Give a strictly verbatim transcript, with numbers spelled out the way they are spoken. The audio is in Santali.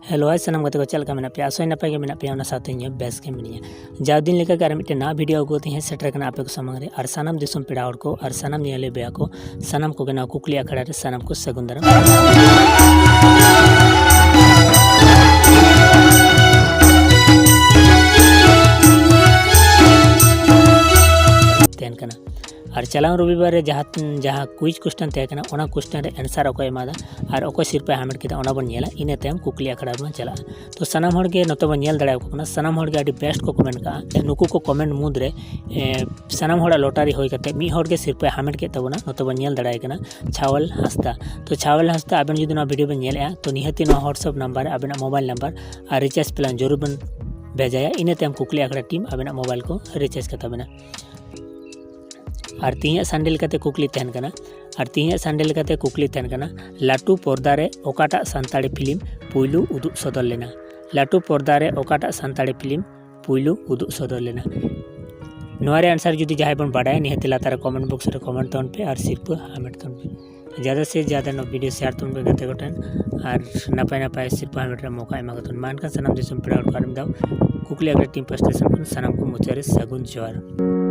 ᱦᱮᱞᱳ ᱦᱟᱭ ᱥᱟᱱᱟᱢ ᱜᱟᱛᱮ ᱠᱚ, ᱪᱮᱫ ᱞᱮᱠᱟ ᱢᱮᱱᱟᱜ ᱯᱮᱭᱟ? ᱟᱥᱚᱭ ᱱᱟᱯᱟᱭ ᱜᱮ ᱢᱮᱱᱟᱜ ᱯᱮᱭᱟ, ᱚᱱᱟ ᱥᱟᱶᱛᱮ ᱤᱧ ᱦᱚᱸ ᱵᱮᱥ ᱜᱮ ᱢᱤᱱᱟᱹᱧᱟ᱾ ᱡᱟᱣ ᱫᱤᱱ ᱞᱮᱠᱟ ᱜᱮ ᱟᱨ ᱢᱤᱫᱴᱮᱱ ᱱᱟᱣᱟ ᱵᱷᱤᱰᱤᱭᱳ ᱟᱹᱜᱩ ᱠᱟᱛᱮ ᱤᱧ ᱦᱮᱡ ᱥᱮᱴᱮᱨ ᱠᱟᱱᱟ ᱟᱯᱮ ᱠᱚ ᱥᱟᱢᱟᱝ ᱨᱮ᱾ ᱟᱨ ᱥᱟᱱᱟᱢ ᱫᱤᱥᱚᱢ ᱯᱮᱲᱟ ᱦᱚᱲ ᱠᱚ ᱟᱨ ᱥᱟᱱᱟᱢ ᱧᱮᱞᱮ ᱵᱚᱭᱦᱟ ᱠᱚ, ᱥᱟᱱᱟᱢ ᱠᱚᱜᱮ ᱱᱚᱣᱟ ᱠᱩᱠᱞᱤ ᱟᱠᱷᱲᱟ ᱨᱮ ᱥᱟᱱᱟᱢ ᱠᱚ ᱥᱟᱹᱜᱩᱱ ᱫᱟᱨᱟᱢ ᱛᱟᱦᱮᱱ ᱠᱟᱱᱟ᱾ ᱟᱨ ᱪᱟᱞᱟᱣ ᱨᱚᱵᱤᱵᱟᱨ ᱨᱮ ᱡᱟᱦᱟᱸ, ᱡᱟᱦᱟᱸ ᱠᱩᱭᱤᱡᱽ ᱠᱚᱥᱪᱮᱱ ᱛᱟᱦᱮᱸ ᱠᱟᱱᱟ, ᱚᱱᱟ ᱠᱚᱥᱪᱮᱱ ᱨᱮ ᱮᱱᱥᱟᱨ ᱚᱠᱚᱭ ᱮᱢᱟᱫᱟ ᱟᱨ ᱚᱠᱚᱭ ᱥᱤᱨᱯᱟᱹᱭ ᱦᱟᱢᱮᱴ ᱠᱮᱫᱟ, ᱚᱱᱟ ᱵᱚᱱ ᱧᱮᱞᱟ᱾ ᱤᱱᱟᱹ ᱛᱟᱭᱚᱢ ᱠᱩᱠᱞᱤ ᱟᱠᱷᱲᱟ ᱨᱮᱵᱚᱱ ᱪᱟᱞᱟᱜᱼᱟ᱾ ᱛᱚ ᱥᱟᱱᱟᱢ ᱦᱚᱲ ᱜᱮ ᱱᱚᱛᱮ ᱵᱚᱱ ᱧᱮᱞ ᱫᱟᱲᱮᱭᱟᱠᱚ ᱠᱟᱱᱟ, ᱥᱟᱱᱟᱢ ᱦᱚᱲ ᱜᱮ ᱟᱹᱰᱤ ᱵᱮᱥᱴ ᱠᱚ ᱠᱚᱢᱮᱱᱴ ᱠᱟᱜᱼᱟ᱾ ᱱᱩᱠᱩ ᱠᱚ ᱠᱚᱢᱮᱱᱴ ᱢᱩᱫᱽ ᱨᱮ, ᱮ, ᱥᱟᱱᱟᱢ ᱦᱚᱲᱟᱜ ᱞᱚᱴᱟᱨᱤ ᱦᱩᱭ ᱠᱟᱛᱮ ᱢᱤᱫ ᱦᱚᱲ ᱜᱮ ᱥᱤᱨᱯᱟᱹᱭ ᱦᱟᱢᱮᱴ ᱠᱮᱫ ᱛᱟᱵᱚᱱᱟ, ᱱᱚᱛᱮ ᱵᱚᱱ ᱧᱮᱞ ᱫᱟᱲᱮᱭᱟᱭ ᱠᱟᱱᱟ, ᱪᱷᱟᱣᱟᱞ ᱦᱟᱸᱥᱫᱟ᱾ ᱛᱚ ᱪᱷᱟᱣᱟᱞ ᱦᱟᱸᱥᱫᱟ, ᱟᱵᱮᱱ ᱡᱩᱫᱤ ᱱᱚᱣᱟ ᱵᱷᱤᱰᱤᱭᱳ ᱵᱮᱱ ᱧᱮᱞᱮᱫᱼᱟ, ᱛᱚ ᱱᱤᱦᱟᱹᱛ ᱱᱚᱣᱟ WhatsApp ᱱᱟᱢᱵᱟᱨ ᱨᱮ ᱟᱵᱮᱱᱟᱜ ᱢᱳᱵᱟᱭᱤᱞ ᱱᱟᱢᱵᱟᱨ ᱟᱨ ᱨᱤᱪᱟᱨᱡᱽ ᱯᱞᱟᱱ ᱡᱚᱨᱩᱨ ᱵᱮᱱ ᱵᱷᱮᱡᱟᱭᱟ᱾ ᱤᱱᱟᱹ ᱛᱟᱭᱚᱢ ᱠᱩᱠᱞᱤ ᱟᱠᱷᱲᱟ ᱴᱤᱢ ᱟᱵᱮᱱᱟᱜ ᱢᱳᱵᱟᱭᱤᱞ ᱠᱚ ᱨᱤᱪᱟᱨᱡᱽ ᱠᱟᱛᱟ ᱵᱮᱱᱟ᱾ ᱟᱨ ᱛᱮᱦᱮᱧᱟᱜ ᱥᱟᱱᱰᱮ ᱞᱮᱠᱟᱛᱮ ᱠᱩᱠᱞᱤ ᱛᱟᱦᱮᱱ ᱠᱟᱱᱟ, ᱟᱨ ᱛᱮᱦᱮᱧᱟᱜ ᱥᱟᱱᱰᱮ ᱞᱮᱠᱟᱛᱮ ᱠᱩᱠᱞᱤ ᱛᱟᱦᱮᱱ ᱠᱟᱱᱟ, ᱞᱟᱹᱴᱩ ᱯᱚᱨᱫᱟ ᱨᱮ ᱚᱠᱟᱴᱟᱜ ᱥᱟᱱᱛᱟᱲᱤ ᱯᱷᱤᱞᱢ ᱯᱩᱭᱞᱩ ᱩᱫᱩᱜ ᱥᱚᱫᱚᱨ ᱞᱮᱱᱟ? ᱞᱟᱹᱴᱩ ᱯᱚᱨᱫᱟ ᱨᱮ ᱚᱠᱟᱴᱟᱜ ᱥᱟᱱᱛᱟᱲᱤ ᱯᱷᱤᱞᱢ ᱯᱩᱭᱞᱩ ᱩᱫᱩᱜ ᱥᱚᱫᱚᱨ ᱞᱮᱱᱟ? ᱱᱚᱣᱟ ᱨᱮᱭᱟᱜ ᱟᱱᱥᱟᱨ ᱡᱩᱫᱤ ᱡᱟᱦᱟᱸᱭ ᱵᱚᱱ ᱵᱟᱰᱟᱭᱟ, ᱱᱤᱦᱟᱹᱛ ᱞᱟᱛᱟᱨ ᱨᱮ ᱠᱚᱢᱮᱱᱴ ᱵᱚᱠᱥ ᱨᱮ ᱠᱚᱢᱮᱱᱴ ᱛᱟᱵᱚᱱ ᱯᱮ ᱟᱨ ᱥᱤᱨᱯᱟᱹ ᱦᱟᱢᱮᱴ ᱛᱟᱵᱚᱱ ᱯᱮ᱾ ᱡᱟᱫᱟ ᱥᱮ ᱡᱟᱫᱟ ᱱᱚᱣᱟ ᱵᱷᱤᱰᱤᱭᱳ ᱥᱮᱭᱟᱨ ᱛᱟᱵᱚᱱ ᱯᱮ ᱜᱟᱛᱮ ᱠᱚ ᱴᱷᱮᱱ, ᱟᱨ ᱱᱟᱯᱟᱭ ᱱᱟᱯᱟᱭ ᱥᱤᱨᱯᱟᱹ ᱦᱟᱢᱮᱴ ᱨᱮᱭᱟᱜ ᱢᱚᱠᱟ ᱮᱢᱟ ᱠᱚ ᱛᱟᱵᱚᱱ ᱢᱟ᱾ ᱮᱱᱠᱷᱟᱱ ᱥᱟᱱᱟᱢ ᱫᱤᱥᱚᱢ ᱯᱮᱲᱟ ᱦᱚᱲ ᱠᱚ ᱟᱨ ᱢᱤᱫ ᱫᱷᱟᱣ ᱠᱩᱠᱞᱤ ᱟᱠᱷᱲᱟ ᱴᱤᱢ ᱯᱟᱥᱴᱟ ᱥᱮᱱ ᱠᱷᱚᱱ ᱥᱟᱱᱟᱢ ᱠᱚ ᱢᱩᱪᱟᱹᱫ ᱨᱮ ᱥᱟᱹᱜᱩᱱ ᱡᱚᱦᱟᱨ᱾